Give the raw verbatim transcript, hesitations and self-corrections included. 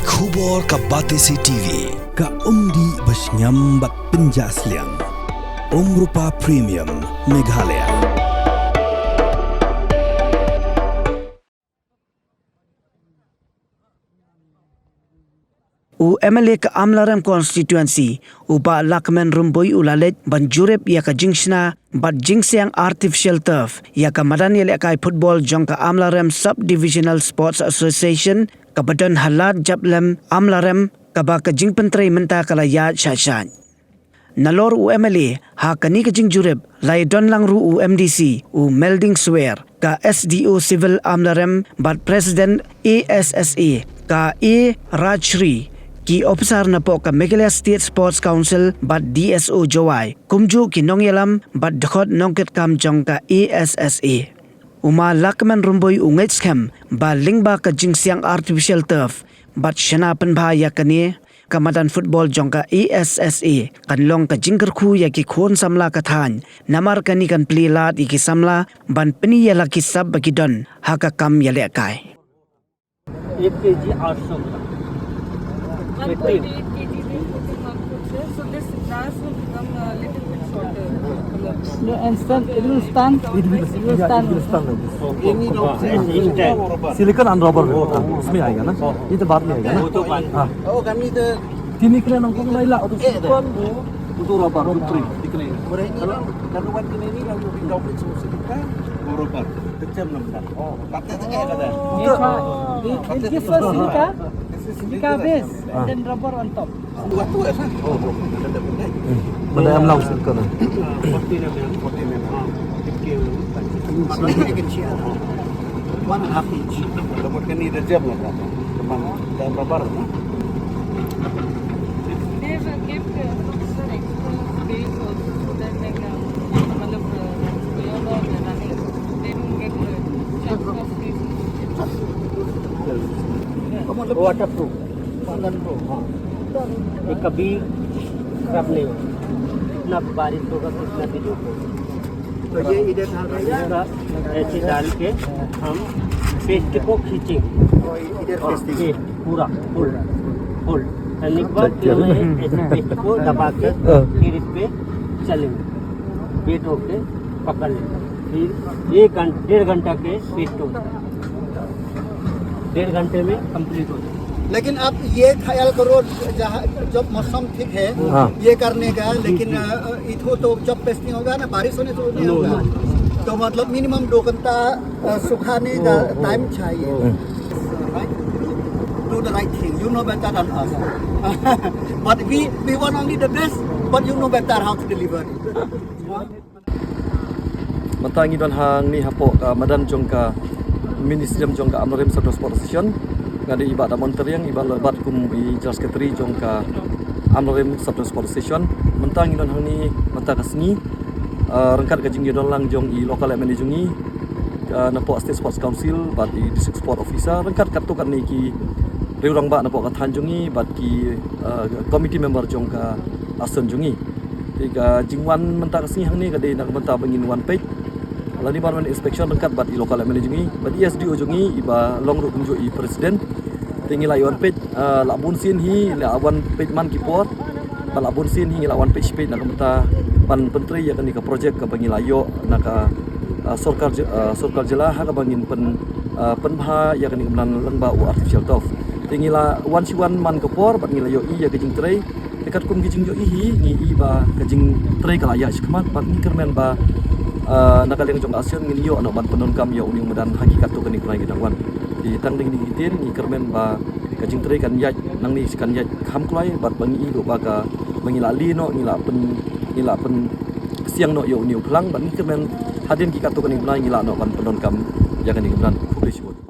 Khubor ka Batesi T V, ka umdih ba shngiam bad pynjah sliang. Umrupa Premium, Meghalaya. U M L A ka Amlarem Constituency, u Bah Lahkmen Rymbui u la leit ban jurip ïa ka jingshna bad jingsiang artificial turf ïa ka madan ïalehkai football jong ka Amlarem Sub-Divisional Sports Association kaba don ha Lad Japlem, Amlarem, kaba ka jingpyntrei mynta ka la ïaid shah shah. Nalor u M L A, ha kane ka jingjurip, la ïadon lang ruh u M D C, u Melding Swer, ka S D O Civil Amlarem, bad President A S S A, ka A Rajshri, ki ophisar napoh ka Meghalaya State Sports Council, bad D S O Jowai, kumjuh ki nongïalam, bad dkhot nongkitkam jong ka A S S A. U Ma Lahkmen Rymbui u ngeit skhem, ba lyngba ka jingsiang artificial turf, bad shna pynbha ïa kane, ka madan football jong ka A S S A, kan long ka jingkyrkhu ïa ki khun samla ka thaiñ, namar kane kan plie lad ïa ki samla, ban pyni ïa la ki sap ba ki don, ha ka kam ïalehkai. एक केजी आठ सौ ग्राम। One point eight kg they put in one foot here, so this grass will become a little bit shorter. No, and stand, it will stand. It will, it will stand like this. Silicon and rubber, हाँ, उसमें आएगा ना? ये तो बाद में आएगा ना? हाँ। Tini kena nang kong nai la, tu silicon, tu rubber, tu three. Kalau buat kena ni, lalu kita rubber, kecam nampak. It, it gives us silica, silica base, then rubber on top. Mana yang lau silica na? One and a half inch. Kalau buat kena ni dah jam lah, teman. Dan rubber, no? They have kept, uh, some extra space also, so that, like, uh, मतलब, uh, beyond all the running, they don't get the chance of space. Waterproof। ये कभी खराब नहीं होगा, कितना बारिश होगा, कितना भी धूप होगा। तो ये इधर डाल रहे हैं। इसका ऐसे डाल के हम पेस्ट को खींचेंगे। और इधर और पेस्ट ये पूरा फोल्ड, फोल्ड करने के बाद फिर हमें ऐसे पेस्ट को दबा के फिर इस पे चलेंगे, बेड होके पकड़ लेंगे। फिर एक घंटे, डेढ़ घंटा के पेस्ट होता है, डेढ़ घंटे में कंप्लीट हो जाता है। लेकिन आप ये ख्याल करो, जहाँ जब मौसम ठीक है, हाँ। ये करने का, लेकिन, अ, इधो तो जब पेस्टिंग होगा ना, बारिश होने से नहीं होगा। तो मतलब मिनिमम दो घंटा, अ, सुखाने का टाइम चाहिए। Do the right thing. You know better than us. But we, we want only the best, but you know better how to deliver. Mynta ngi don hangne hapoh ka madan jong ka mini stadium jong ka Amlarem Sub District Sports Association. Nga dei i Bah Damon Tariang, i ba la bat kum i General Secretary jong ka Amlarem Sub District Sports Association. Mynta ngi don hangne mynta ka sngi, ah, ryngkat ka jingïadon lang jong i local M L A jong ngi, ah, napoh State Sports Council bad i District Sport Officer, ryngkat katto katne ki riew rangbah napoh ka thaiñ jong ngi bad ki, ah, committee member jong ka association jong ngi. Te ka jingwan mynta ka sngi hangne ka dei na ka bynta ba ngin wan peit lane ban wan inspection ryngkat bad i local M L A jong ngi bad i S D O jong ngi, i ba long ruh kumjuh i president. Te ngi la ïa wan peit, ah, la bun sien hi, la wan peit man ki por. Bad la bun sien hi ngi la wan peit shi peit na ka bynta ban pyntrei ïa kane ka project kaba ngi la ïoh na ka, ah, sorkar ji-, ah, sorkar jylla ha kaba ngin pyn, ah, pynbha ïa kane ka bynta lyngba u artificial turf. Te ngi la wan shi wan man ka por bad ngi la ïohi ïa ka jingtrei. Te katkum ki jingïohi hi ngi i ba ka jingtrei ka la ïaid shakhmat bad ngi kyrmen ba, ah, na ka liang jong ka association ngin ïoh noh ban pyndonkam ïa une u madan ha ki katto katne ki bnai ki dang wan. Te tang dei kine ki ktien ngi kyrmen ba ka jingtrei kan ïaid nangne, kan ïaid kham kloi bad ba ngi i ruh ba ka, ba ngi la leh noh, ngi la pyn, ngi la pynsiang noh ïa une u phlang bad ngi kyrmen hadien ki katto katne ki bnai ngi lah noh ban pyndonkam ïa kane ka madan. Khublei shibun.